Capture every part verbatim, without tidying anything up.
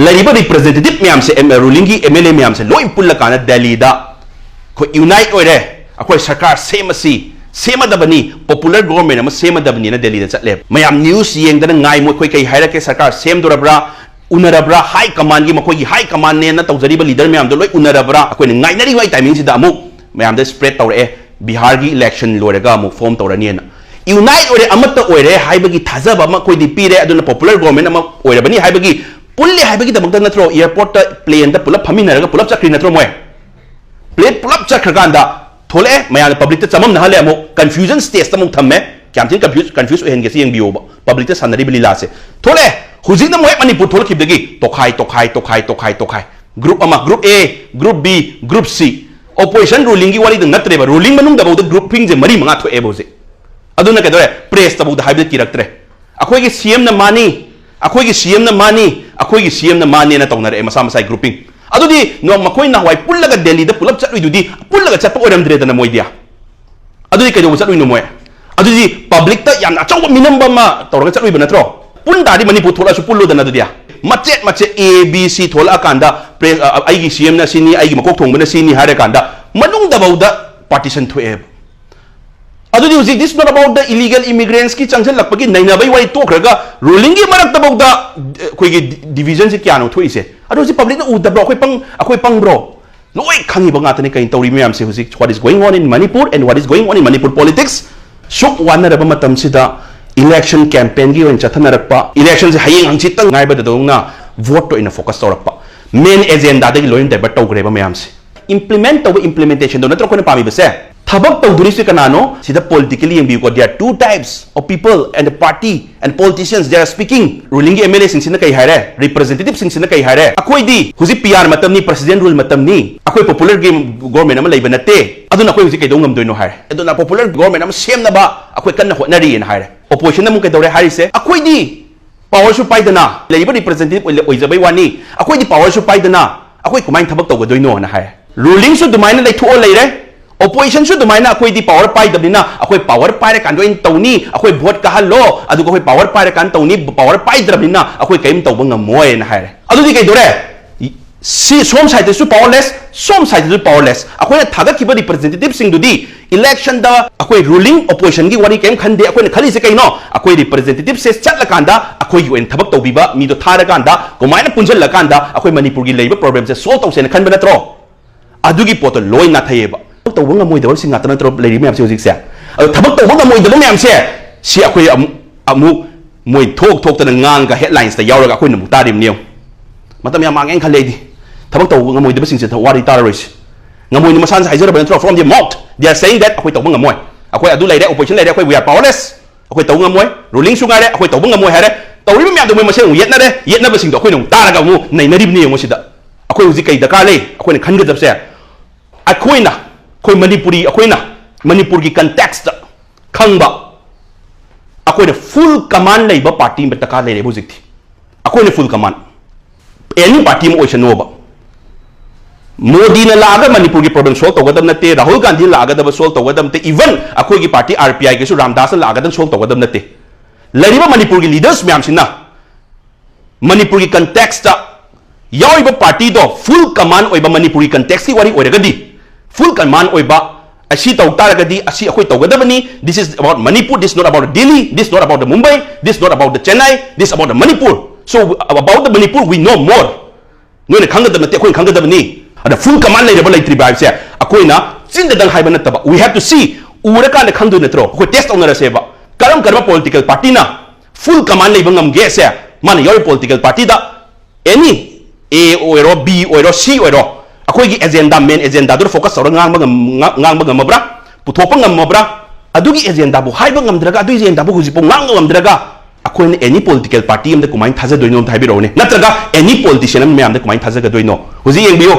ꯂꯩꯔꯤꯕ representative ꯃꯌꯥꯝꯁꯦ, ꯔꯨꯂꯤꯡꯒꯤ M L A ꯃꯌꯥꯝꯁꯦ ꯂꯣꯏ ꯄꯨꯜꯂꯀꯥꯟꯗ ꯗꯦꯜꯂꯤꯗ ꯑꯩꯈꯣꯏ unite ꯑꯣꯏꯔꯦ, ꯑꯩꯈꯣꯏ ꯁꯔꯀꯥꯔ ꯁꯦꯝꯃꯁꯤ, ꯁꯦꯝꯃꯗꯕꯅꯤ, popular government ꯑꯃ ꯁꯦꯝꯃꯗꯕꯅꯤꯅ ꯗꯦꯜꯂꯤꯗ ꯆꯠꯂꯦꯕ꯫ ꯃꯌꯥꯝ news ꯌꯦꯡꯗꯅ ꯉꯥꯏ, ꯃꯈꯣꯏ ꯀꯩ ꯍꯥꯏꯔꯛꯀꯦ, ꯁꯔꯀꯥꯔ ꯁꯦꯝꯗꯣꯔꯕ꯭ꯔꯥ, ꯎꯅꯔꯕ꯭ꯔꯥ, high commandꯒꯤ, ꯃꯈꯣꯏꯒꯤ high commandꯅꯦꯅ ꯇꯧꯖꯔꯤꯕ leader ꯃꯌꯥꯝꯗꯣ ꯂꯣꯏ ꯎꯅꯔꯕ꯭ꯔꯥ? ꯑꯩꯈꯣꯏꯅ ꯉꯥꯏꯅꯔꯤꯉꯩ timingꯁꯤꯗ ꯑꯃꯨꯛ ꯃꯌꯥꯝꯗ spread ꯇꯧꯔꯛꯑꯦ, ꯕꯤꯍꯥꯔꯒꯤ election ꯂꯣꯏꯔꯒ ꯑꯃꯨꯛ form ꯇꯧꯔꯅꯤꯅ꯫ Unite ꯑꯣꯏꯔꯦ, ꯑꯃꯠꯇ ꯑꯣꯏꯔꯦ ꯍꯥꯏꯕꯒꯤ ꯊꯥꯖꯕ ꯑꯃ ꯑꯩꯈꯣꯏꯗꯤ ꯄꯤꯔꯦ, ꯑꯗꯨꯅ popular government ꯑꯃ ꯑꯣꯏꯔꯕꯅꯤ ꯍꯥꯏꯕꯒꯤ, ꯄꯨꯜꯂꯦ ꯍꯥꯏꯕꯒꯤꯗꯃꯛꯇ ꯅꯠꯇ꯭ꯔꯣ airportꯇ planeꯗ ꯄꯨꯂꯞ ꯐꯝꯃꯤꯟꯅꯔꯒ ꯄꯨꯂꯞ ꯆꯠꯈ꯭ꯔꯤ ꯅꯠꯇ꯭ꯔꯣ ꯃꯣꯏ? Plane ꯄꯨꯂꯞ ꯆꯠꯈ꯭ꯔꯀꯥꯟꯗ ꯊꯣꯛꯂꯛꯑꯦ, ꯃꯌꯥꯝꯅ publicꯇ ꯆꯃꯝꯅꯍꯜꯂꯦ, ꯑꯃꯨꯛ confusion stageꯇ ꯑꯃꯨꯛ ꯊꯝꯃꯦ꯫ ꯀꯌꯥꯝ ꯊꯤꯅ confuse, confuse ꯑꯣꯏꯍꯟꯒꯦ ꯁꯤ ꯌꯦꯡꯕꯤꯌꯣꯕ, publicꯇ ꯁꯥꯟꯅꯔꯤꯕ ꯂꯤꯂꯥꯁꯦ꯫ ꯊꯣꯛꯂꯛꯑꯦ, ꯍꯧꯖꯤꯛꯅ ꯃꯣꯏ ꯃꯅꯤꯄꯨꯔ ꯊꯣꯛꯂꯛꯈꯤꯕꯗꯒꯤ ꯇꯣꯈꯥꯏ, ꯇꯣꯈꯥꯏ, ꯇꯣꯈꯥꯏ, ꯇꯣꯈꯥꯏ, ꯇꯣꯈꯥꯏ꯫ Group ꯑꯃ, group A, group B, group C꯫ Opposition rulingꯒꯤ ꯋꯥꯔꯤꯗ ꯅꯠꯇ꯭ꯔꯦꯕ, ruling ꯃꯅꯨꯡꯗꯐꯥꯎꯗ groupingꯁꯦ ꯃꯔꯤ ꯃꯉꯥ ꯊꯣꯛꯑꯦꯕ ꯍꯧꯖꯤꯛ꯫ ꯑꯗꯨꯅ ꯀꯩꯗꯧꯔꯦ? Pressꯇꯐꯥꯎꯗ ꯍꯥꯏꯕꯗ ꯀꯤꯔꯛꯇ꯭ꯔꯦ꯫ ꯑꯩꯈꯣꯏꯒꯤ CMꯅ ꯃꯥꯅꯤ, ꯑꯩꯈꯣꯏꯒꯤ CMꯅ ꯃꯥꯅꯤ, ꯑꯩꯈꯣꯏꯒꯤ CMꯅ ꯃꯥꯅꯦꯅ ꯇꯧꯅꯔꯛꯑꯦ ꯃꯁꯥ ꯃꯁꯥꯒꯤ grouping꯫ ꯑꯗꯨꯗꯤ ꯅꯣ-, ꯃꯈꯣꯏ ꯅꯍꯥꯟꯋꯥꯏ ꯄꯨꯜꯂꯒ ꯗꯦꯜꯂꯤꯗ ꯄꯨꯂꯞ ꯆꯠꯂꯨꯏꯗꯨꯗꯤ ꯄꯨꯜꯂꯒ ꯆꯠꯄ ꯑꯣꯏꯔꯝꯗ꯭ꯔꯦꯗꯅ ꯃꯣꯏꯗꯤ꯫ ꯑꯗꯨꯗꯤ ꯀꯩꯗꯧꯕ ꯆꯠꯂꯨꯏꯅꯣ ꯃꯣꯏ? ꯑꯗꯨꯗꯤ publicꯇ ꯌꯥꯝꯅ ꯑꯆꯧꯕ ꯃꯤꯅꯝꯕ ꯑꯃ ꯇꯧꯔꯒ ꯆꯠꯂꯨꯏꯕ ꯅꯠꯇ꯭ꯔꯣ? ꯄꯨꯟ ꯇꯥꯔꯗꯤ ꯃꯅꯤꯄꯨꯔ ꯊꯣꯛꯂꯛꯑꯁꯨ ꯄꯨꯜꯂꯨꯗꯅ ꯑꯗꯨꯗꯤ꯫ ꯃꯆꯦꯠ ꯃꯆꯦꯠ A, B, C ꯊꯣꯛꯂꯛꯑꯀꯥꯟꯗ press, ꯑ, ꯑ, ꯑꯩꯒꯤ CMꯅ ꯁꯤꯅꯤ, ꯑꯩꯒꯤ ꯃꯀꯣꯛ ꯊꯣꯡꯕꯅ ꯁꯤꯅꯤ ꯍꯥꯏꯔꯀꯥꯟꯗ ꯃꯅꯨꯡꯗꯐꯥꯎꯗ partition ꯊꯣꯛꯑꯦꯕ꯫ ꯑꯗꯨꯗꯤ ꯍꯧꯖꯤꯛ this not about the illegal immigrants ꯀꯤ ꯆꯪꯁꯤꯜꯂꯛꯄꯒꯤ ꯅꯩꯅꯕꯩ ꯋꯥꯔꯤ ꯇꯣꯛꯈ꯭ꯔꯒ rulingꯒꯤ ꯃꯔꯛꯇꯐꯥꯎꯗ, ꯑ, ꯑꯩꯈꯣꯏꯒꯤ di-, divisionꯁꯤ ꯀꯌꯥꯅꯣ ꯊꯣꯛꯏꯁꯦ? ꯑꯗꯣ ꯍꯧꯖꯤꯛ publicꯅ ꯎꯗꯕ꯭ꯔꯣ? ꯑꯩꯈꯣꯏ ꯄꯪ-, ꯑꯩꯈꯣꯏ ꯄꯪꯕ꯭ꯔꯣ? ꯂꯣꯏ ꯈꯪꯉꯤꯕ ꯉꯥꯛꯇꯅꯤ ꯀꯩꯅꯣ ꯇꯧꯔꯤ ꯃꯌꯥꯝꯁꯦ ꯍꯧꯖꯤꯛ, what is going on in Manipur and what is going on in Manipur politics꯫ ꯁꯨꯛ ꯋꯥꯅꯔꯕ ꯃꯇꯝꯁꯤꯗ election campaignꯒꯤ ꯑꯣꯏꯅ ꯆꯠꯊꯅꯔꯛꯄ, electionꯁꯦ ꯍꯌꯦꯡ ꯍꯪꯆꯤꯠꯇꯪ ꯉꯥꯏꯕꯗꯗꯧꯅ voteꯇ ꯑꯣꯏꯅ focus ꯇꯧꯔꯛꯄ, main agendaꯗꯒꯤ ꯂꯣꯏꯅ divert ꯇꯧꯈ꯭ꯔꯦꯕ ꯃꯌꯥꯝꯁꯦ꯫ Implement ꯇꯧꯕ, implementationꯗꯣ ꯅꯠꯇ꯭ꯔꯣ ꯑꯩꯈꯣꯏꯅ ꯄꯥꯝꯃꯤꯕꯁꯦ? ꯊꯕꯛ ꯇꯧꯗꯣꯔꯤꯁꯦ ꯀꯅꯥꯅꯣ? ꯁꯤꯗ politically ꯌꯦꯡꯕꯤꯌꯨꯀꯣ, there are two types of people and the party and politicians they are speaking꯫ Rulingꯒꯤ MLAꯁꯤꯡꯁꯤꯅ ꯀꯩ ꯍꯥꯏꯔꯦ? Representativeꯁꯤꯡꯁꯤꯅ ꯀꯩ ꯍꯥꯏꯔꯦ? ꯑꯩꯈꯣꯏꯗꯤ ꯍꯧꯖꯤꯛ PR ꯃꯇꯝꯅꯤ, president rule ꯃꯇꯝꯅꯤ, ꯑꯩꯈꯣꯏ popular government ꯑꯃ ꯂꯩꯕ ꯅꯠꯇꯦ, ꯑꯗꯨꯅ ꯑꯩꯈꯣꯏ ꯍꯧꯖꯤꯛ ꯀꯩꯗꯧ ꯉꯝꯗꯣꯏꯅꯣ ꯍꯥꯏꯔꯦ꯫ ꯑꯗꯨꯅ popular government ꯑꯃ ꯁꯦꯝꯅꯕ ꯑꯩꯈꯣꯏ ꯀꯟꯅ ꯍꯣꯠꯅꯔꯤꯅ ꯍꯥꯏꯔꯦ꯫ Oppositionꯅ ꯑꯃꯨꯛ ꯀꯩꯗꯧꯔꯦ ꯍꯥꯏꯔꯤꯁꯦ? ꯑꯩꯈꯣꯏꯗꯤ powerꯁꯨ ꯄꯥꯏꯗꯅ, ꯂꯩꯔꯤꯕ representative ꯑꯣꯏꯖꯕꯩ ꯋꯥꯅꯤ, ꯑꯩꯈꯣꯏꯗꯤ powerꯁꯨ ꯄꯥꯏꯗꯅ ꯑꯩꯈꯣꯏ ꯀꯃꯥꯏꯅ ꯊꯕꯛ ꯇꯧꯒꯗꯣꯏꯅꯣꯅ ꯍꯥꯏ꯫ Rulingꯁꯨ ꯑꯗꯨꯃꯥꯏꯅ ꯂꯩꯊꯣꯛꯑ ꯂꯩꯔꯦ, ꯑꯣꯄꯣꯖꯤꯁꯟꯁꯨ ꯑꯗꯨꯃꯥꯏꯅ ꯑꯩꯈꯣꯏꯗꯤ ꯄꯥꯋꯔ ꯄꯥꯏꯗꯕꯅꯤꯅ ꯑꯩꯈꯣꯏ ꯄꯥꯋꯔ ꯄꯥꯏꯔꯀꯥꯟꯗ ꯑꯣꯏꯅ ꯇꯧꯅꯤ, ꯑꯩꯈꯣꯏ ꯚꯣꯠ ꯀꯥꯍꯜꯂꯣ, ꯑꯗꯨꯒ ꯑꯩꯈꯣꯏ ꯄꯥꯋꯔ ꯄꯥꯏꯔꯀꯥꯟꯗ ꯇꯧꯅꯤ, ꯄꯥꯋꯔ ꯄꯥꯏꯗ꯭ꯔꯕꯅꯤꯅ ꯑꯩꯈꯣꯏ ꯀꯔꯤꯝ ꯇꯧꯕ ꯉꯝꯃꯣꯏꯅ ꯍꯥꯏꯔꯦ꯫ ꯑꯗꯨꯗꯤ ꯀꯩꯗꯧꯔꯦ? ꯁꯤ ꯁꯣꯝ ꯁꯥꯏꯗꯇꯁꯨ ꯄꯥꯋꯔꯂꯦꯁ, ꯁꯣꯝ ꯁꯥꯏꯗꯇꯁꯨ ꯄꯥꯋꯔꯂꯦꯁ꯫ ꯑꯩꯈꯣꯏꯅ ꯊꯥꯒꯠꯈꯤꯕ ꯔꯤꯄ꯭ꯔꯖꯦꯟꯇꯦꯇꯤꯚꯁꯤꯡꯗꯨꯗꯤ ꯏꯂꯦꯛꯁꯟꯗ ꯑꯩꯈꯣꯏ ꯔꯨꯂꯤꯡ ꯑꯣꯄꯣꯖꯤꯁꯟꯒꯤ ꯋꯥꯔꯤ ꯀꯔꯤꯝ ꯈꯟꯗꯦ꯫ ꯑꯩꯈꯣꯏꯅ ꯈꯜꯂꯤꯁꯦ ꯀꯩꯅꯣ? ꯑꯩꯈꯣꯏ ꯔꯤꯄ꯭ꯔꯖꯦꯟꯇꯦꯇꯤꯚꯁꯦ ꯆꯠꯂꯀꯥꯟꯗ ꯑꯩꯈꯣꯏꯒꯤ ꯑꯣꯏꯅ ꯊꯕꯛ ꯇꯧꯕꯤꯕ ꯃꯤꯗꯣ ꯊꯥꯔꯀꯥꯟꯗ ꯀꯃꯥꯏꯅ ꯄꯨꯟꯁꯤꯜꯂꯀꯥꯟꯗ ꯑꯩꯈꯣꯏ ꯃꯅꯤꯄꯨꯔꯒꯤ ꯂꯩꯔꯤꯕ ꯄ꯭ꯔꯣꯕ꯭ꯂꯦꯝꯁꯦ ꯁꯣꯜꯕ ꯇꯧꯁꯦꯅ ꯈꯟꯕ ꯅꯠꯇ꯭ꯔꯣ? ꯑꯗꯨꯒꯤ ꯄꯣꯠꯇꯣ ꯂꯣꯏ ꯅꯥꯊꯩꯌꯦꯕ꯫ ꯊꯕꯛ ꯇꯧꯕ ꯉꯝꯃꯣꯏꯗꯕꯁꯤꯡ ꯉꯥꯛꯇ ꯅꯠꯇ꯭ꯔꯣ ꯂꯩꯔꯤ ꯃꯌꯥꯝꯁꯦ ꯍꯧꯖꯤꯛꯁꯦ? ꯑꯗꯣ ꯊꯕꯛ ꯇꯧꯕ ꯉꯝꯃꯣꯏꯗꯕ ꯃꯌꯥꯝꯁꯦ, ꯁꯤ ꯑꯩꯈꯣꯏ ꯑꯃꯨꯛ, ꯑꯃꯨꯛ ꯃꯣꯏ ꯊꯣꯛ ꯊꯣꯛꯇꯅ ꯉꯥꯡꯒ ꯍꯦꯗꯂꯥꯏꯟꯁꯇ ꯌꯥꯎꯔꯒ ꯑꯩꯈꯣꯏꯅ ꯑꯃꯨꯛ ꯇꯥꯔꯤꯕꯅꯤ ꯌꯦꯡꯉꯨ꯫ ꯃꯇꯝ ꯌꯥꯝ ꯃꯥꯡꯉꯦꯅ ꯈꯜꯂꯦ ꯑꯩꯗꯤ꯫ ꯊꯕꯛ ꯇꯧꯕ ꯉꯝꯃꯣꯏꯗꯕꯁꯤꯡꯁꯦ ꯋꯥꯔꯤ ꯇꯥꯔꯔꯣꯏꯁꯤ꯫ ꯉꯝꯃꯣꯏꯅ ꯃꯁꯥꯅ ꯍꯥꯏꯖꯔꯕ ꯅꯠꯇ꯭ꯔꯣ? From the mouth they are saying that ꯑꯩꯈꯣꯏ ꯇꯧꯕ ꯉꯝꯃꯣꯏ, ꯑꯩꯈꯣꯏ ꯑꯗꯨ ꯂꯩꯔꯦ, ꯑꯣꯄꯣꯖꯤꯁꯟ ꯂꯩꯔꯦ, ꯑꯩꯈꯣꯏ we are powerless, ꯑꯩꯈꯣꯏ ꯇꯧꯕ ꯉꯝꯃꯣꯏ, ꯔꯨꯂꯤꯡꯁꯨ ꯉꯥꯏꯔꯦ, ꯑꯩꯈꯣꯏ ꯇꯧꯕ ꯉꯝꯃꯣꯏ ꯍꯥꯏꯔꯦ꯫ ꯇꯧꯔꯤꯕ ꯃꯌꯥꯝꯗꯣ ꯃꯣꯏ ꯃꯁꯦꯟ ꯑꯃꯨꯛ ꯌꯦꯠꯅꯔꯦ, ꯌꯦꯠꯅꯕꯁꯤꯡꯗꯣ ꯑꯩꯈꯣꯏꯅ ꯑꯃꯨꯛ ꯇꯥꯔꯒ ꯑꯃꯨꯛ ꯅꯩꯅꯔꯤꯕꯅꯤ ꯌꯦꯡꯉꯣ ꯁꯤꯗ꯫ ꯑꯩꯈꯣꯏ ꯍꯧꯖꯤꯛ ꯀꯩ ꯗꯔꯀꯥꯔ ꯂꯩ? ꯑꯩꯈꯣꯏꯅ ꯈꯟꯒꯗꯕꯁꯦ, ꯑꯩꯈꯣꯏꯅ, ꯑꯩꯈꯣꯏ ꯃꯅꯤꯄꯨꯔꯤ, ꯑꯩꯈꯣꯏꯅ ꯃꯅꯤꯄꯨꯔꯒꯤ ꯀꯟꯇꯦꯛꯁꯇ ꯈꯪꯕ, ꯑꯩꯈꯣꯏꯅ ꯐꯨꯜ ꯀꯃꯥꯟ ꯂꯩꯕ ꯄꯥꯔꯇꯤ ꯑꯃ ꯗꯔꯀꯥꯔ ꯂꯩꯔꯦꯕ ꯍꯧꯖꯤꯛꯇꯤ꯫ ꯑꯩꯈꯣꯏꯅ ꯐꯨꯜ ꯀꯃꯥꯟ, ꯑꯦꯅꯤ ꯄꯥꯔꯇꯤ ꯑꯃ ꯑꯣꯏꯁꯅꯨꯕ, ꯃꯣꯗꯤꯅ ꯂꯥꯛꯑꯒ ꯃꯅꯤꯄꯨꯔꯒꯤ ꯄ꯭ꯔꯣꯕ꯭ꯂꯦꯝ ꯁꯣꯜꯕ ꯇꯧꯒꯗꯕ ꯅꯠꯇꯦ, ꯔꯥꯍꯨꯜ ꯒꯥꯟꯙꯤꯅ ꯂꯥꯛꯑꯒꯗꯕ ꯁꯣꯜꯕ ꯇꯧꯒꯗꯕ ꯅꯠꯇꯦ, ꯏꯚꯟ ꯑꯩꯈꯣꯏꯒꯤ ꯄꯥꯔꯇꯤ ꯑꯥꯔ ꯄꯤ ꯑꯥꯏꯒꯤꯁꯨ ꯔꯥꯝꯗꯥꯁꯅ ꯂꯥꯛꯑꯒꯗꯅ ꯁꯣꯜꯕ ꯇꯧꯒꯗꯕ ꯅꯠꯇꯦ꯫ ꯂꯩꯔꯤꯕ ꯃꯅꯤꯄꯨꯔꯒꯤ ꯂꯤꯗꯔꯁ ꯃꯌꯥꯝꯁꯤꯅ ꯃꯅꯤꯄꯨꯔꯒꯤ ꯀꯟꯇꯦꯛꯁꯇ ꯌꯥꯎꯔꯤꯕ ꯄꯥꯔꯇꯤꯗꯣ ꯐꯨꯜ ꯀꯃꯥꯟ ꯑꯣꯏꯕ, ꯃꯅꯤꯄꯨꯔꯒꯤ ꯀꯟꯇꯦꯛꯁꯀꯤ ꯋꯥꯔꯤ ꯑꯣꯏꯔꯒꯗꯤ ꯐꯨꯜ ꯀꯃꯥꯟ ꯑꯣꯏꯕ, ꯑꯁꯤ ꯇꯧ ꯇꯥꯔꯒꯗꯤ ꯑꯁꯤ ꯑꯩꯈꯣꯏ ꯇꯧꯒꯗꯕꯅꯤ, this is about Manipur, this is not about Delhi, this is not about the Mumbai, this is not about the Chennai, this is about the Manipur, so about the Manipur we know more. ꯅꯣꯏꯅ ꯈꯪꯒꯗꯕ ꯅꯠꯇꯦ, ꯑꯩꯈꯣꯏꯅ ꯈꯪꯒꯗꯕꯅꯤ꯫ ꯑꯗ ꯐꯨꯜ common ꯂꯩꯔꯕ ꯂꯩꯇ꯭ꯔꯤꯕ ꯍꯥꯏꯕꯁꯦ ꯑꯩꯈꯣꯏꯅ ꯆꯤꯟꯗꯗꯪ ꯍꯥꯏꯕ ꯅꯠꯇꯕ, we have to see, ꯎꯔꯀꯥꯟꯗ ꯈꯪꯗꯣꯏ ꯅꯠꯇ꯭ꯔꯣ? ꯑꯩꯈꯣꯏ ꯇꯦꯁ ꯇꯧꯅꯔꯁꯦꯕ, ꯀꯔꯝ ꯀꯔꯝꯕ ꯄꯣꯂꯤꯇꯤꯀꯦꯜ ꯄꯥꯔꯇꯤꯅ ꯐꯨꯜ ꯀꯃꯥꯟ ꯂꯩꯕ ꯉꯝꯒꯦꯁꯦ, ꯃꯥꯅ ꯌꯥꯎꯔꯤ ꯄꯣꯂꯤꯇꯤꯀꯦꯜ ꯄꯥꯔꯇꯤꯗ ꯑꯦꯅꯤ ꯑꯦ ꯑꯣꯏꯔꯣ, ꯕꯤ ꯑꯣꯏꯔꯣ, ꯁꯤ ꯑꯣꯏꯔꯣ, ꯑꯩꯈꯣꯏꯒꯤ ꯑꯦꯖꯦꯟꯗꯥ, ꯃꯦꯟ ꯑꯦꯖꯦꯟꯗꯥꯗꯨꯗ ꯐꯣꯀꯁ ꯇꯧꯔꯒ ꯉꯥꯡꯕ ꯉꯝ-, ꯉꯥ-, ꯉꯥꯡꯕ ꯉꯝꯃꯕ꯭ꯔꯥ? ꯄꯨꯊꯣꯛꯄ ꯉꯝꯃꯕ꯭ꯔꯥ? ꯑꯗꯨꯒꯤ ꯑꯦꯖꯦꯟꯗꯥꯕꯨ ꯍꯥꯏꯕ ꯉꯝꯗ꯭ꯔꯒ, ꯑꯗꯨꯒꯤ ꯑꯦꯖꯦꯟꯗꯥꯕꯨ ꯍꯧꯖꯤꯛꯐꯥꯎ ꯉꯥꯡꯕ ꯉꯝꯗ꯭ꯔꯒ, ꯑꯩꯈꯣꯏꯅ ꯑꯦꯅꯤ ꯄꯣꯂꯤꯇꯤꯀꯦꯜ ꯄꯥꯔꯇꯤ ꯑꯃꯗ ꯀꯃꯥꯏꯅ ꯊꯥꯖꯗꯣꯏꯅꯣ ꯑꯝꯇ ꯍꯥꯏꯕꯤꯔꯛꯎꯅꯦ? ꯅꯠꯇ꯭ꯔꯒ ꯑꯦꯅꯤ ꯄꯣꯂꯤꯇꯤꯁꯤꯌꯟ ꯑꯃ ꯃꯌꯥꯝꯗ ꯀꯃꯥꯏꯅ ꯊꯥꯖꯒꯗꯣꯏꯅꯣ? ꯍꯧꯖꯤꯛ ꯌꯦꯡꯕꯤꯌꯨ,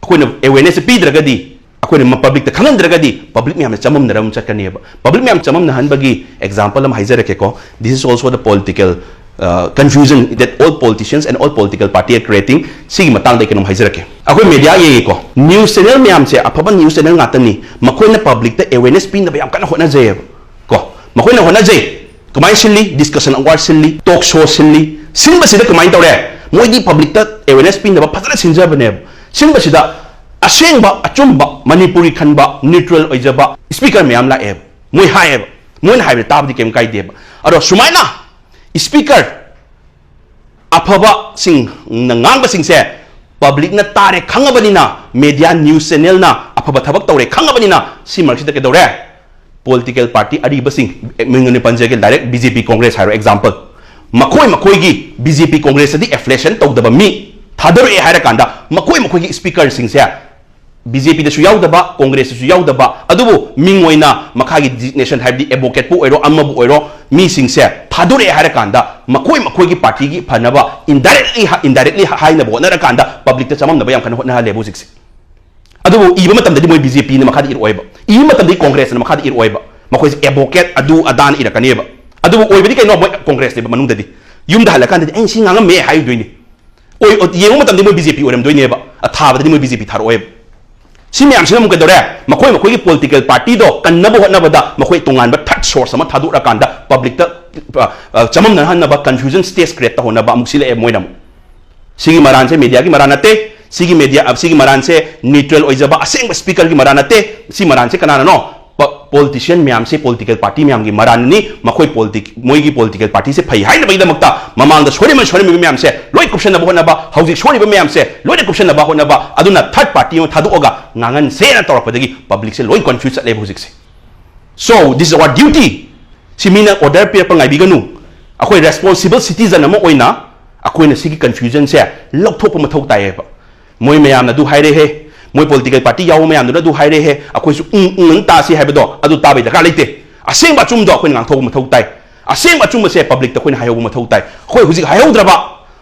ꯑꯩꯈꯣꯏꯅ ꯑꯦꯋꯦꯔꯅꯦꯁꯁꯦ ꯄꯤꯗ꯭ꯔꯒꯗꯤ, ꯑꯩꯈꯣꯏꯅ ꯄꯕ꯭ꯂꯤꯛꯇ ꯈꯪꯍꯟꯗ꯭ꯔꯒꯗꯤ, ꯄꯕ꯭ꯂꯤꯛ ꯃꯌꯥꯝꯅ ꯆꯃꯝꯅꯔ ꯑꯃꯨꯛ ꯆꯠꯀꯅꯦꯕ꯫ ꯄꯕ꯭ꯂꯤꯛ ꯃꯌꯥꯝ ꯆꯃꯝꯅꯍꯟꯕꯒꯤ ꯑꯦꯛꯖꯥꯝꯄꯜ ꯑꯃ ꯍꯥꯏꯖꯔꯛꯀꯦꯀꯣ꯫ This is also the political Confusion that all politicians and all political party are creating. ꯁꯤꯒꯤ ꯃꯇꯥꯡꯗ ꯑꯩ ꯀꯩꯅꯣꯝ ꯍꯥꯏꯖꯔꯛꯀꯦ꯫ ꯑꯩꯈꯣꯏ ꯃꯦꯗꯤꯌꯥ ꯌꯦꯡꯉꯤꯀꯣ, ꯅ꯭ꯌꯨꯁ ꯆꯦꯅꯦꯜ ꯃꯌꯥꯝꯁꯦ ꯑꯐꯕ ꯅ꯭ꯌꯨꯁ ꯆꯦꯅꯦꯜ ꯉꯥꯛꯇꯅꯤ꯫ ꯃꯈꯣꯏꯅ ꯄꯕ꯭ꯂꯤꯛꯇ ꯑꯦꯋꯦꯔꯅꯦꯁ ꯄꯤꯅꯕ ꯌꯥꯝ ꯀꯟꯅ ꯍꯣꯠꯅꯖꯩꯌꯦꯕ꯫ ꯀꯣ, ꯃꯈꯣꯏꯅ ꯍꯣꯠꯅꯖꯩ꯫ ꯀꯃꯥꯏꯅ ꯁꯤꯜꯂꯤ? ꯗꯤꯁꯀꯁꯟ ꯑꯋꯥꯔ ꯁꯤꯜꯂꯤ, ꯇꯣꯛ ꯁꯣ ꯁꯤꯜꯂꯤ꯫ ꯁꯤꯟꯕꯁꯤꯗ ꯀꯃꯥꯏꯅ ꯇꯧꯔꯦ? ꯃꯣꯏꯗꯤ ꯄꯕ꯭ꯂꯤꯛꯇ ꯑꯦꯋꯦꯔꯅꯦꯁ ꯄꯤꯅꯕ ꯐꯖꯅ ꯁꯤꯟꯖꯕꯅꯦꯕ꯫ ꯁꯤꯟꯕꯁꯤꯗ ꯑꯁꯦꯡꯕ ꯑꯆꯨꯝꯕ ꯃꯅꯤꯄꯨꯔꯤ ꯈꯟꯕ ꯅ꯭ꯌꯨꯇ꯭ꯔꯦꯜ ꯑꯣꯏꯖꯕ ꯁ꯭ꯄꯤꯀꯔ ꯃꯌꯥꯝ ꯂꯥꯛꯑꯦꯕ꯫ ꯃꯣꯏ ꯍꯥꯏꯌꯦꯕ, ꯃꯣꯏꯅ ꯍꯥꯏꯕꯗ ꯇꯥꯕꯗꯤ ꯀꯩꯝ ꯀꯥꯏꯗꯦꯕ꯫ ꯑꯗꯣ ꯁꯨꯃꯥꯏꯅ ꯁ꯭ꯄꯤꯀꯔ ꯑꯐꯕꯁꯤꯡꯅ ꯉꯥꯡꯕꯁꯤꯡꯁꯦ ꯄꯕ꯭ꯂꯤꯛꯅ ꯇꯥꯔꯦ ꯈꯪꯉꯕꯅꯤꯅ, ꯃꯦꯗꯤꯌꯥ ꯅ꯭ꯌꯨꯁ ꯆꯦꯅꯦꯜꯅ ꯑꯐꯕ ꯊꯕꯛ ꯇꯧꯔꯦ ꯈꯪꯉꯕꯅꯤꯅ, ꯁꯤ ꯃꯔꯛꯁꯤꯗ ꯀꯩꯗꯧꯔꯦ? ꯄꯣꯂꯤꯇꯤꯀꯦꯜ ꯄꯥꯔꯇꯤ ꯑꯔꯤꯕꯁꯤꯡ, ꯃꯤꯡ ꯑꯣꯏꯅ ꯄꯟꯖꯒꯦ, ꯗꯥꯏꯔꯦꯛ ꯕꯤ ꯖꯦ ꯄꯤ ꯀꯣꯡꯒ꯭ꯔꯦꯁ ꯍꯥꯏꯔꯣ ꯑꯦꯛꯖꯥꯝꯄꯜ, ꯃꯈꯣꯏ ꯃꯈꯣꯏꯒꯤ ꯕꯤ ꯖꯦ ꯄꯤ ꯀꯣꯡꯒ꯭ꯔꯦꯁꯇꯗꯤ ꯑꯦꯐꯤꯂꯤꯌꯦꯁꯟ ꯇꯧꯗꯕ ꯃꯤ ꯊꯥꯗꯣꯔꯛꯑꯦ ꯍꯥꯏꯔꯀꯥꯟꯗ ꯃꯈꯣꯏ ꯃꯈꯣꯏꯒꯤ ꯁ꯭ꯄꯤꯀꯔꯁꯤꯡꯁꯦ ꯕꯤ ꯖꯦ ꯄꯤꯗꯁꯨ ꯌꯥꯎꯗꯕ, ꯀꯣꯡꯒ꯭ꯔꯦꯁꯇꯁꯨ ꯌꯥꯎꯗꯕ, ꯑꯗꯨꯕꯨ ꯃꯤꯡ ꯑꯣꯏꯅ ꯃꯈꯥꯒꯤ ꯗꯤꯖꯤꯒꯅꯦꯁꯟ, ꯍꯥꯏꯕꯗꯤ ꯑꯦꯗꯚꯣꯀꯦꯠꯄꯨ ꯑꯣꯏꯔꯣ ꯑꯃꯕꯨ ꯑꯣꯏꯔꯣ, ꯃꯤꯁꯤꯡꯁꯦ ꯊꯥꯗꯣꯔꯛꯑꯦ ꯍꯥꯏꯔꯀꯥꯟꯗ ꯃꯈꯣꯏ ꯃꯈꯣꯏꯒꯤ ꯄꯥꯔꯇꯤꯒꯤ ꯐꯅꯕ ꯏꯟꯗꯥꯏꯔꯦꯛꯂꯤ ꯏꯟꯗꯥꯏꯔꯦꯛꯂꯤ ꯍꯥꯏꯅꯕ ꯍꯣꯠꯅꯔꯀꯥꯟꯗ ꯄꯕ꯭ꯂꯤꯛꯇ ꯆꯃꯝꯅꯕ ꯌꯥꯝ ꯀꯟꯅ ꯍꯣꯠꯅꯍꯜꯂꯦꯕ ꯍꯧꯖꯤꯛꯁꯦ꯫ ꯑꯗꯨꯕꯨ ꯏꯕ ꯃꯇꯝꯗꯗꯤ ꯃꯣꯏ ꯕꯤ ꯖꯦ ꯄꯤꯅ ꯃꯈꯥꯗ ꯏꯔꯛꯑꯣꯏꯕ, ꯏꯕ ꯃꯇꯝꯗꯗꯤ ꯀꯣꯡꯒ꯭ꯔꯦꯁꯅ ꯃꯈꯥꯗ ꯏꯔꯛꯑꯣꯏꯕ, ꯃꯈꯣꯏꯁꯦ ꯑꯦꯗꯚꯣꯀꯦꯠ ꯑꯗꯨ ꯑꯗꯥꯅ ꯏꯔꯛꯀꯅꯦꯕ꯫ ꯑꯗꯨꯕꯨ ꯑꯣꯏꯕꯗꯤ ꯀꯩꯅꯣ? ꯃꯣꯏ ꯀꯣꯡꯒ꯭ꯔꯦꯁꯅꯦꯕ ꯃꯅꯨꯡꯗꯗꯤ꯫ ꯌꯨꯝꯗ ꯍꯜꯂꯀꯥꯟꯗꯗꯤ "ꯑꯩꯅ ꯁꯤ ꯉꯥꯡꯉꯝꯃꯦ" ꯍꯥꯏꯗꯣꯏꯅꯤ꯫ ꯑꯣꯏ-, ꯑꯣ-, ꯌꯦꯡꯕ ꯃꯇꯝꯗꯤ ꯃꯣꯏ ꯕꯤ ꯖꯦ ꯄꯤ ꯑꯣꯏꯔꯝꯗꯣꯏꯅꯦꯕ, ꯑꯊꯥꯕꯗꯗꯤ ꯃꯣꯏ ꯕꯤ ꯖꯦ ꯄꯤ ꯊꯥꯔꯛꯑꯣꯏꯕ꯫ ꯁꯤ ꯃꯌꯥꯝꯁꯤꯅ ꯑꯃꯨꯛ ꯀꯩꯗꯧꯔꯦ? ꯃꯈꯣꯏ ꯃꯈꯣꯏꯒꯤ ꯄꯣꯂꯤꯇꯤꯀꯦꯜ ꯄꯥꯔꯇꯤꯗꯣ ꯀꯟꯅꯕ ꯍꯣꯠꯅꯕꯗ ꯃꯈꯣꯏ ꯇꯣꯉꯥꯟꯕ ꯊꯥꯔꯠ ꯁꯣꯔꯁ ꯑꯃ ꯊꯥꯗꯣꯛꯂꯀꯥꯟꯗ ꯄꯕ꯭ꯂꯤꯛꯇ, ꯑ, ꯑ, ꯆꯃꯝꯅꯍꯟꯅꯕ, ꯀꯟꯐ꯭ꯌꯨꯖꯟ ꯁ꯭ꯇꯦꯖ ꯀ꯭ꯔꯤꯌꯦꯠ ꯇꯧꯍꯟꯅꯕ ꯑꯃꯨꯛ ꯁꯤꯜꯂꯛꯑꯦ ꯃꯣꯏꯅ ꯑꯃꯨꯛ꯫ ꯁꯤꯒꯤ ꯃꯔꯥꯟꯁꯦ ꯃꯦꯗꯤꯌꯥꯒꯤ ꯃꯔꯥꯟ ꯅꯠꯇꯦ꯫ ꯁꯤꯒꯤ ꯃꯦꯗꯤꯌꯥ, ꯁꯤꯒꯤ ꯃꯔꯥꯟꯁꯦ ꯅ꯭ꯌꯨꯇ꯭ꯔꯦꯜ ꯑꯣꯏꯖꯕ ꯑꯁꯦꯡꯕ ꯁ꯭ꯄꯤꯀꯔꯒꯤ ꯃꯔꯥꯟ ꯅꯠꯇꯦ꯫ ꯁꯤ ꯃꯔꯥꯟꯁꯦ ꯀꯅꯥꯅꯅꯣ? ꯄ-, ꯄꯣꯂꯤꯇꯤꯁꯤꯌꯟ ꯃꯌꯥꯝꯁꯦ, ꯄꯣꯂꯤꯇꯤꯀꯦꯜ ꯄꯥꯔꯇꯤ ꯃꯌꯥꯝꯒꯤ ꯃꯔꯥꯟꯅꯤ꯫ ꯃꯈꯣꯏ ꯄꯣꯂꯤꯇꯤꯛ-, ꯃꯣꯏꯒꯤ ꯄꯣꯂꯤꯇꯤꯀꯦꯜ ꯄꯥꯔꯇꯤꯁꯦ ꯐꯩ ꯍꯥꯏꯅꯕꯒꯤꯗꯃꯛꯇ ꯃꯃꯥꯡꯗ ꯁꯣꯏꯔꯝꯃ, ꯁꯣꯏꯔꯝꯃꯤꯕ ꯃꯌꯥꯝꯁꯦ ꯂꯣꯏ ꯀꯨꯞꯁꯟꯅꯕ ꯍꯣꯠꯅꯕ, ꯍꯧꯖꯤꯛ ꯁꯣꯏꯔꯤꯕ ꯃꯌꯥꯝꯁꯦ ꯂꯣꯏꯅ ꯀꯨꯞꯁꯟꯅꯕ ꯍꯣꯠꯅꯕ, ꯑꯗꯨꯅ ꯊꯥꯔꯠ ꯄꯥꯔꯇꯤ ꯑꯃ ꯊꯥꯗꯣꯛꯑꯒ ꯉꯥꯡꯍꯟꯁꯦꯅ ꯇꯧꯔꯛꯄꯗꯒꯤ ꯄꯕ꯭ꯂꯤꯛꯁꯦ ꯂꯣꯏ ꯀꯟꯐ꯭ꯌꯨꯁ ꯆꯠꯂꯦꯕ ꯍꯧꯖꯤꯛꯁꯦ꯫ So, this is our duty. ꯁꯤ ꯃꯤꯅ ꯑꯣꯔꯗꯔ ꯄꯤꯔꯛꯄ ꯉꯥꯏꯕꯤꯒꯅꯨ꯫ ꯑꯩꯈꯣꯏ ꯔꯦꯁꯄꯣꯟꯁꯤꯕꯜ ꯁꯤꯇꯤꯖꯟ ꯑꯃ ꯑꯣꯏꯅ ꯑꯩꯈꯣꯏꯅ ꯁꯤꯒꯤ ꯀꯟꯐ꯭ꯌꯨꯖꯟꯁꯦ ꯂꯧꯊꯣꯛꯄ ꯃꯊꯧ ꯇꯥꯏꯌꯦꯕ꯫ ꯃꯣꯏ ꯃꯌꯥꯝꯅ ꯑꯗꯨ ꯍꯥꯏꯔꯦꯍꯦ, ꯃꯣꯏ ꯄꯣꯂꯤꯇꯤꯀꯦꯜ ꯄꯥꯔꯇꯤ ꯌꯥꯎꯕ ꯃꯌꯥꯝꯗꯨꯅ ꯑꯗꯨ ꯍꯥꯏꯔꯦꯍꯦ, ꯑꯩꯈꯣꯏꯁꯨ ꯎꯪ ꯎꯪ ꯑꯗꯨꯝ ꯇꯥꯁꯤ ꯍꯥꯏꯕꯗꯣ ꯑꯗꯨ ꯇꯥꯕꯩ ꯗꯔꯀꯥꯔ ꯂꯩꯇꯦ꯫ ꯑꯁꯦꯡꯕ ꯑꯆꯨꯝꯕꯗꯣ ꯑꯩꯈꯣꯏꯅ ꯉꯥꯡꯊꯣꯛꯄ ꯃꯊꯧ ꯇꯥꯏ꯫ ꯑꯁꯦꯡꯕ ꯑꯆꯨꯝꯕꯁꯦ ꯄꯕ꯭ꯂꯤꯛꯇ ꯑꯩꯈꯣꯏꯅ ꯍꯥꯏꯍꯧꯕ ꯃꯊꯧ ꯇꯥꯏ꯫ ꯑꯩꯈꯣꯏ ꯍꯧꯖꯤꯛ ꯍꯥꯏꯍꯧꯗ꯭ꯔꯕ,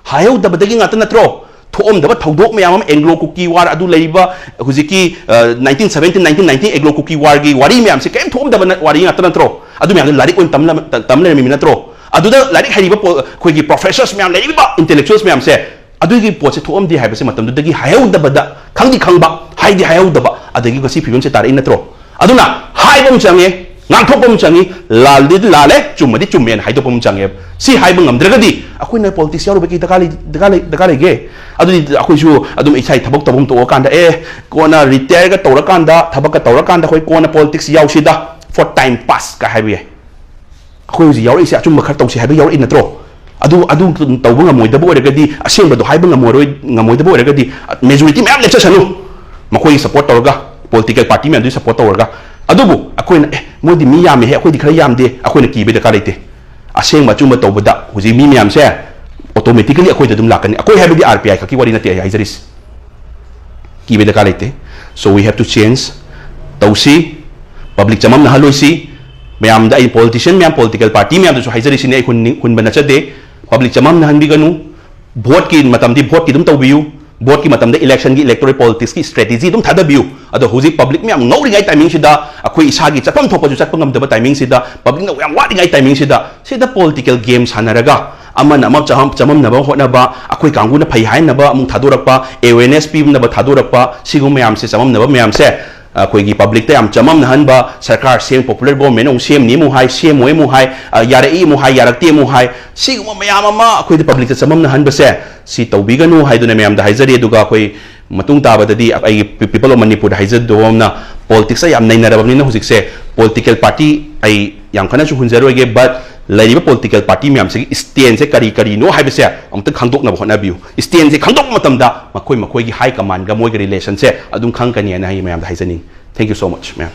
ꯍꯥꯏꯍꯧꯗꯕꯗꯒꯤ ꯉꯥꯛꯇ ꯅꯠꯇ꯭ꯔꯣ ꯊꯣꯛꯑꯝꯗꯕ ꯊꯧꯗꯣꯛ ꯃꯌꯥꯝ ꯑꯃ, ꯑꯦꯡꯒ꯭ꯂꯣ ꯀꯨꯀꯤ ꯋꯥꯔ ꯑꯗꯨ ꯂꯩꯔꯤꯕ ꯍꯧꯖꯤꯛꯀꯤ, ꯑ, nineteen seventeen, nineteen ninety Anglo Kuki ꯋꯥꯔꯒꯤ ꯋꯥꯔꯤ ꯃꯌꯥꯝꯁꯦ ꯀꯔꯤꯝ ꯊꯣꯛꯑꯝꯗꯕ ꯅ-, ꯋꯥꯔꯤ ꯉꯥꯛꯇ ꯅꯠꯇ꯭ꯔꯣ? ꯑꯗꯨ ꯃꯌꯥꯝꯗꯣ ꯂꯥꯏꯔꯤꯛ ꯑꯣꯏꯅ ꯇꯝ ꯂ-, ꯇꯝ ꯂꯩꯔꯝꯃꯤꯕ ꯅꯠꯇ꯭ꯔꯣ? ꯑꯗꯨꯗ ꯂꯥꯏꯔꯤꯛ ꯍꯩꯔꯤꯕ ꯄꯣ-, ꯑꯩꯈꯣꯏꯒꯤ professors ꯃꯌꯥꯝ, ꯂꯩꯔꯤꯕ intellectuals ꯃꯌꯥꯝꯁꯦ ꯑꯗꯨꯒꯤ ꯄꯣꯠꯁꯦ ꯊꯣꯛꯑꯝꯗꯦ ꯍꯥꯏꯕꯁꯦ ꯃꯇꯝꯗꯨꯗꯒꯤ ꯍꯥꯏꯍꯧꯗꯕꯗ, ꯈꯪꯗꯤ ꯈꯪꯕ, ꯍꯥꯏꯗꯤ ꯍꯥꯏꯍꯧꯗꯕ, ꯑꯗꯒꯤ ꯉꯁꯤ ꯐꯤꯕꯝꯁꯦ ꯇꯥꯔꯛꯏ ꯅꯠꯇ꯭ꯔꯣ? ꯑꯗꯨꯅ ꯍꯥꯏꯕ ꯑꯃ ꯆꯪꯉꯦ, ꯉꯥꯡꯊꯣꯛꯄ ꯑꯃ ꯆꯪꯉꯤ, ꯂꯥꯜꯗꯤ ꯂꯥꯜꯂꯦ, ꯆꯨꯝꯃꯗꯤ ꯆꯨꯝꯃꯦꯅ ꯍꯥꯏꯗꯣꯛꯄ ꯑꯃ ꯆꯪꯉꯦꯕ꯫ ꯁꯤ ꯍꯥꯏꯕ ꯉꯝꯗ꯭ꯔꯒꯗꯤ ꯑꯩꯈꯣꯏꯅ politics ꯌꯥꯎꯔꯨꯕꯒꯤ ꯗꯔꯀꯥꯔ ꯂꯩ-, ꯗꯔꯀꯥꯔ ꯂꯩ-, ꯗꯔꯀꯥꯔ ꯂꯩꯒꯦ? ꯑꯗꯨꯗꯤ ꯑꯩꯈꯣꯏꯁꯨ ꯑꯗꯨꯝ ꯏꯁꯥꯒꯤ ꯊꯕꯛ ꯇꯧꯐꯝ ꯇꯣꯛꯑꯀꯥꯟꯗ, ꯑꯦ, ꯀꯣꯟꯅ retireꯒ ꯇꯧꯔꯀꯥꯟꯗ, ꯊꯕꯛꯀ ꯇꯧꯔꯀꯥꯟꯗ ꯑꯩꯈꯣꯏ ꯀꯣꯟꯅ politics ꯌꯥꯎꯁꯤꯗ, for time pass ꯀ ꯍꯥꯏꯕ ꯌꯥꯏ꯫ ꯑꯩꯈꯣꯏ ꯍꯧꯖꯤꯛ ꯌꯥꯎꯔꯛꯏꯁꯦ ꯑꯆꯨꯝꯕ ꯈꯔ ꯇꯧꯁꯤ ꯍꯥꯏꯕ ꯌꯥꯎꯔꯛꯏ ꯅꯠꯇ꯭ꯔꯣ? ꯑꯗꯨ, ꯑꯗꯨ ꯇꯧꯕ ꯉꯝꯃꯣꯏꯗꯕ ꯑꯣꯏꯔꯒꯗꯤ, ꯑꯁꯦꯡꯕꯗꯣ ꯍꯥꯏꯕ ꯉꯝꯃꯔꯣꯏ, ꯉꯝꯃꯣꯏꯗꯕ ꯑꯣꯏꯔꯒꯗꯤ, majority ꯃꯌꯥꯝ ꯂꯦꯞꯆꯁꯅꯨ꯫ ꯃꯈꯣꯏꯒꯤ support ꯇꯧꯔꯒ, political party ꯃꯌꯥꯝꯗꯨꯒꯤ support ꯇꯧꯔꯒ꯫ ꯑꯗꯨꯕꯨ ꯑꯩꯈꯣꯏꯅ, "ꯑꯦ, ꯃꯣꯏꯗꯤ ꯃꯤ ꯌꯥꯝꯃꯦꯍꯦ, ꯑꯩꯈꯣꯏꯗꯤ ꯈꯔ ꯌꯥꯝꯗꯦ", ꯑꯩꯈꯣꯏꯅ ꯀꯤꯕꯩ ꯗꯔꯀꯥꯔ ꯂꯩꯇꯦ꯫ ꯑꯁꯦꯡꯕ ꯑꯆꯨꯝꯕ ꯇꯧꯕꯗ ꯍꯧꯖꯤꯛ ꯃꯤ ꯃꯌꯥꯝꯁꯦ automatically ꯑꯩꯈꯣꯏꯗ ꯑꯗꯨꯝ ꯂꯥꯛꯀꯅꯤ꯫ ꯑꯩꯈꯣꯏ ꯍꯥꯏꯕꯗꯤ R P I ꯈꯛꯀꯤ ꯋꯥꯔꯤ ꯅꯠꯇꯦ ꯑꯩ ꯍꯥꯏꯖꯔꯤꯁꯦ꯫ ꯀꯤꯕꯩ ꯗꯔꯀꯥꯔ ꯂꯩꯇꯦ꯫ So we have to change꯫ ꯇꯧꯁꯤ꯫ Public ꯆꯃꯝꯅꯍꯜꯂꯣꯏꯁꯤ꯫ ꯃꯌꯥꯝꯗ, ꯑꯩ politician ꯃꯌꯥꯝ, political party ꯃꯌꯥꯝꯗꯁꯨ ꯍꯥꯏꯖꯔꯤꯁꯤꯅꯤ, ꯑꯩ ꯍꯨꯟꯅꯤꯡ-, ꯍꯨꯟꯕ ꯅꯠꯆꯗꯦ꯫ Public ꯆꯃꯝꯅꯍꯟꯕꯤꯒꯅꯨ꯫ Voteꯀꯤ ꯃꯇꯝꯗꯤ voteꯀꯤ ꯑꯗꯨꯝ ꯇꯧꯕꯤꯌꯨ꯫ Voteꯀꯤ ꯃꯇꯝꯗ electionꯒꯤ electoral politicsꯀꯤ strategy ꯑꯗꯨꯝ ꯊꯥꯗꯕꯤꯌꯨ꯫ ꯑꯗꯣ ꯍꯧꯖꯤꯛ public ꯃꯌꯥꯝ ꯉꯧꯔꯤꯉꯩ timingꯁꯤꯗ, ꯑꯩꯈꯣꯏ ꯏꯁꯥꯒꯤ ꯆꯠꯐꯝ ꯊꯣꯛꯄꯁꯨ ꯆꯠꯄ ꯉꯝꯗꯕ timingꯁꯤꯗ, publicꯅ ꯌꯥꯝ ꯋꯥꯠꯂꯤꯉꯩ timingꯁꯤꯗ, ꯁꯤꯗ political game ꯁꯥꯟꯅꯔꯒ ꯑꯃꯅ ꯑꯃ ꯆꯃꯝ-, ꯆꯃꯝꯅꯕ ꯍꯣꯠꯅꯕ, ꯑꯩꯈꯣꯏ ꯀꯥꯡꯕꯨꯅ ꯐꯩ ꯍꯥꯏꯅꯕ ꯑꯃꯨꯛ ꯊꯥꯗꯣꯔꯛꯄ, awareness ꯄꯤꯅꯕ ꯊꯥꯗꯣꯔꯛꯄ, ꯁꯤꯒꯨꯝꯕ ꯃꯌꯥꯝꯁꯦ, ꯆꯃꯝꯅꯕ ꯃꯌꯥꯝꯁꯦ, ꯑꯩꯈꯣꯏꯒꯤ publicꯇ ꯌꯥꯝ ꯆꯃꯝꯅꯍꯟꯕ, ꯁꯔꯀꯥꯔ ꯁꯦꯝ, popular government ꯑꯃꯨꯛ ꯁꯦꯝꯅꯤ ꯑꯃꯨꯛ ꯍꯥꯏ, ꯁꯦꯝꯃꯣꯏ ꯑꯃꯨꯛ ꯍꯥꯏ, ꯑ, ꯌꯥꯔꯛꯏ ꯑꯃꯨꯛ ꯍꯥꯏ, ꯌꯥꯔꯛꯇꯦ ꯑꯃꯨꯛ ꯍꯥꯏ, ꯁꯤꯒꯨꯝꯕ ꯃꯌꯥꯝ ꯑꯃ ꯑꯩꯈꯣꯏꯗ publicꯇ ꯆꯃꯝꯅꯍꯟꯕꯁꯦ, ꯁꯤ ꯇꯧꯕꯤꯒꯅꯨ ꯍꯥꯏꯗꯨꯅ ꯃꯌꯥꯝꯗ ꯍꯥꯏꯖꯔꯤ꯫ ꯑꯗꯨꯒ ꯑꯩꯈꯣꯣꯏ ꯃꯇꯨꯡ ꯇꯥꯕꯗꯗꯤ ꯑꯩꯒꯤ Pe-, People of Manipurꯗ ꯍꯥꯏꯖꯗꯧꯕ ꯑꯃꯅ, politicsꯇ ꯌꯥꯝ ꯅꯩꯅꯔꯕꯅꯤꯅ ꯍꯧꯖꯤꯛꯁꯦ, political party ꯑꯩ ꯌꯥꯝ ꯀꯟꯅꯁꯨ ꯍꯨꯟꯖꯔꯣꯏꯒꯦ, but ꯂꯩꯔꯤꯕ political party ꯃꯌꯥꯝꯁꯤꯒꯤ standꯁꯦ ꯀꯔꯤ ꯀꯔꯤꯅꯣ ꯍꯥꯏꯕꯁꯦ ꯑꯃꯨꯛꯇ ꯈꯪꯗꯣꯛꯅꯕ ꯍꯣꯠꯅꯕꯤꯌꯨ꯫ Standꯁꯦ ꯈꯪꯗꯣꯛꯄ ꯃꯇꯝꯗ ꯃꯈꯣꯏ ꯃꯈꯣꯏꯒꯤ high commandꯒ ꯃꯣꯏꯒꯤ relationꯁꯦ ꯑꯗꯨꯝ ꯈꯪꯒꯅꯤꯅ ꯑꯩ ꯃꯌꯥꯝꯗ ꯍꯥꯏꯖꯅꯤꯡꯉꯤ꯫ Thank you so much, ma'am꯫